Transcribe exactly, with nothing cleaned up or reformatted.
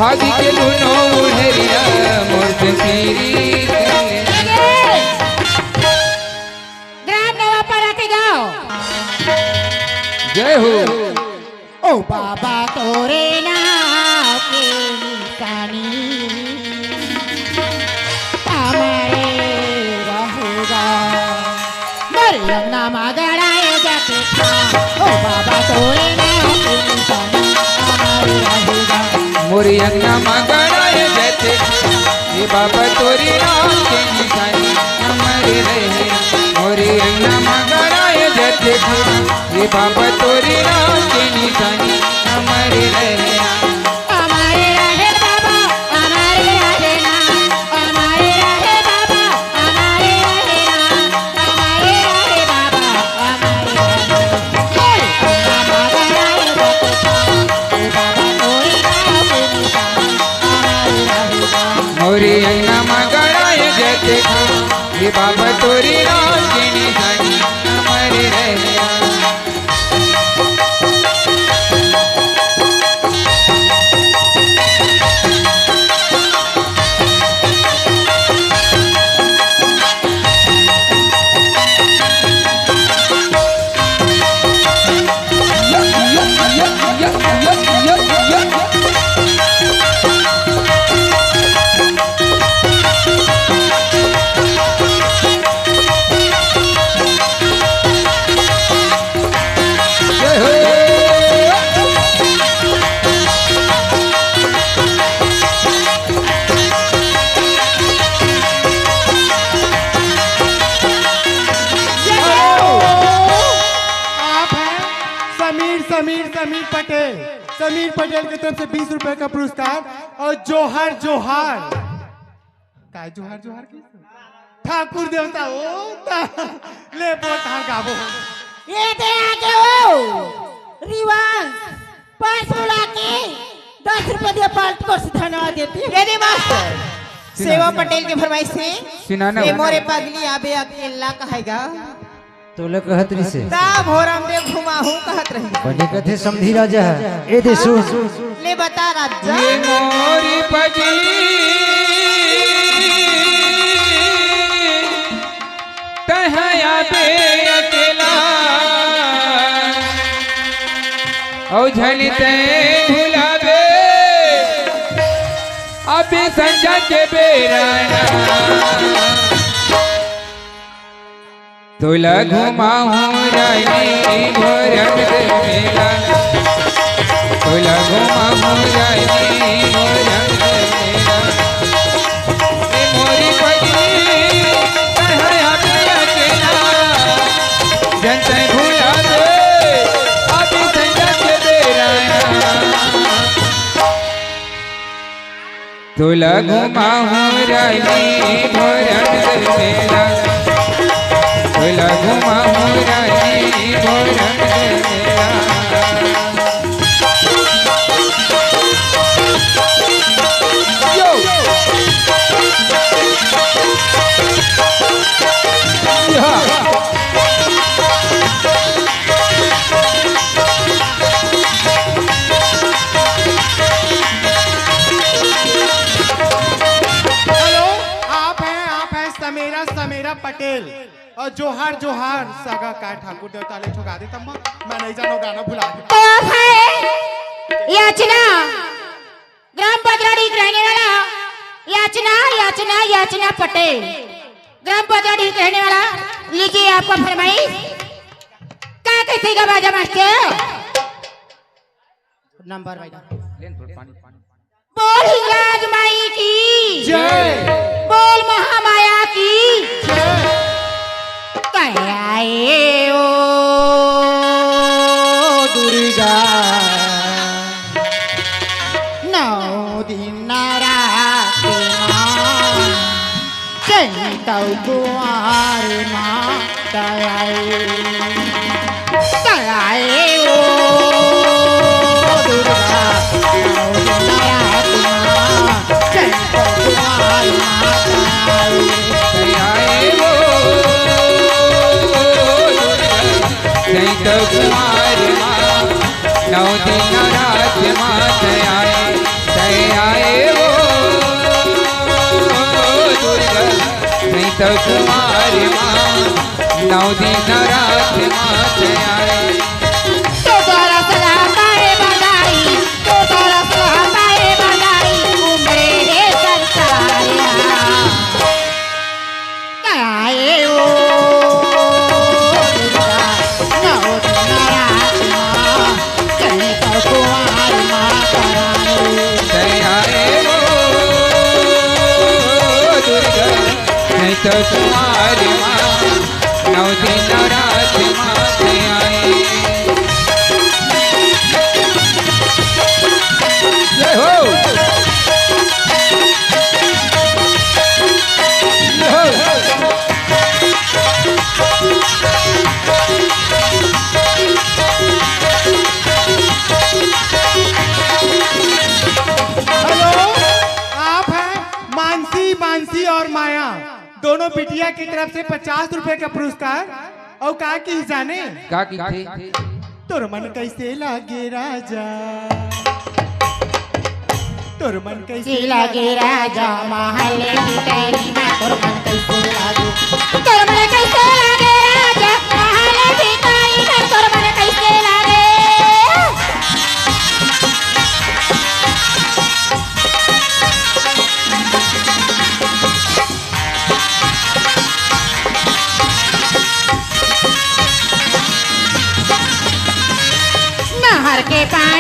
अभी के दुनो उढ़रिया मोर से पीरी। ग्राम नवापारा के गाँव। जय हो। ओ बाबा तोरे नाव के निशानी हमरे रहेगा। मोर अंगना मा गड़ाए जाथे धान। ओ बाबा तोरे नाव के निशानी हमरे रहेगा। मोर अंगना मा गड़ाए जाथे धान। ए बाबा तोरे नाव के निशानी हमरे रहेगा। मोर अंगना मा गड़ाए जाथे धान। ए बाबा तोरे नाव के निशानी हमरे रहेगा। हमरे रहे बाबा, हमरे रहे ना, हमरे रहे बाबा, हमरे रहे ना, हमरे रहे बाबा, हमरे रहे। हे, हमरे रहे बाबा, हे बाबा, तोरे नाम के निशानी हमरे रहे। मोरे अंगना मा गड़ाए जाथे धान, हे बाबा तोरे नाम के निशानी हमरे रहे। आप हैं समीर, समीर, समीर पटेल। समीर पटेल की तरफ से बीस रुपए का पुरस्कार और जोहार, जोहार। काय जोहार, जोहार की? ठाकुर देवता, ओ ता-, ले बोल, तार गाबो। ये दे आगे हो, रिवाज, पाँच बुला के दस रुपए दिया, पार्टी को धन्यवाद देती हूँ। ये दे मास्टर, सेवा पटेल की फरमाइश से, सिनाना ये मोरे पगली आबे अकेला कहेगा। तोला कहत रिसे। ता भोरम दे घुमाहू कहत रही। बने कथे समधी राजा ह। ए दे सुन। ले बता राजा। ये मोरी पगली, तैं आबे अकेला, अउ झन तैं भुलाबे, अभी संझा के बेरा ना। तोला घुमाहूँ रानी भोरम दे मेला, तोला घुमाहूँ रानी भोरम दे मेला। ए मोरी पगली, कहाँ अकेला अकेला, जन तैं भुला दे, अभी संझा के बेरा ना। तोला घुमाहूँ रानी भोरम दे मेला, तोला घुमाहूँ रानी भोरम दे मेला। यो। या। हेलो, आप हैं, आप हैं समेरा, समेरा पटेल। और जोहार, जोहार, सगा काय ठाकुर देवता ले ठोका दे तम्मा, मैं नहीं जानो गाना भुला दे। तो आप है याचना, ग्राम बजराड़ी के रहने वाला याचना, याचना, याचना पटेल, ग्राम बजराड़ी के रहने वाला। लीजिए आपका फरमाइश। का कहते गा बाजा मास्टर? नंबर भाई। बोल हिंगराज माई की जय। बोल महामाया की जय। कहे आए ओ दुर्गा, नौ दिन नवरात मा, चैतौ कुंवार मा। तैं आए, तैं आए ओ दुर्गा, नौ दिन नवरात मा, चैतौ कुंवार मा तैं आए। तैं आए ओ दुर्गा, चैतौ कुंवार मा, नौ दिन नवरात मा तैं आए, तैं आए कुंवारी माँ, नौ दिन नवरात माँ ते आए। तो सरस लहबाए बधाई, तो सरस लहबाए बधाई, उमड़े हे संसार हा। आए ओ दुर्गा, नौ दिन नवरात माँ, कहीं तो कुंवारी माँ कराए। जय आए ओ दुर्गा, नहीं तो कुंवारी माँ, नौ दिन नवरात माँ ते आए। जय हो। जय हो। हेलो, आप हैं मानसी, मानसी और माया, दोनों बिटिया की तरफ से पचास रुपए का पुरस्कार। और का की जाने? का की थे? तोर मन कैसे लागे राजा, तोर मन कैसे लागे राजा, महल की तैरी में तोर मन कैसे लागे, तोर मन कैसे लागे राजा, महल की तैरी में तोर मन कैसे लागे। नहर के पानी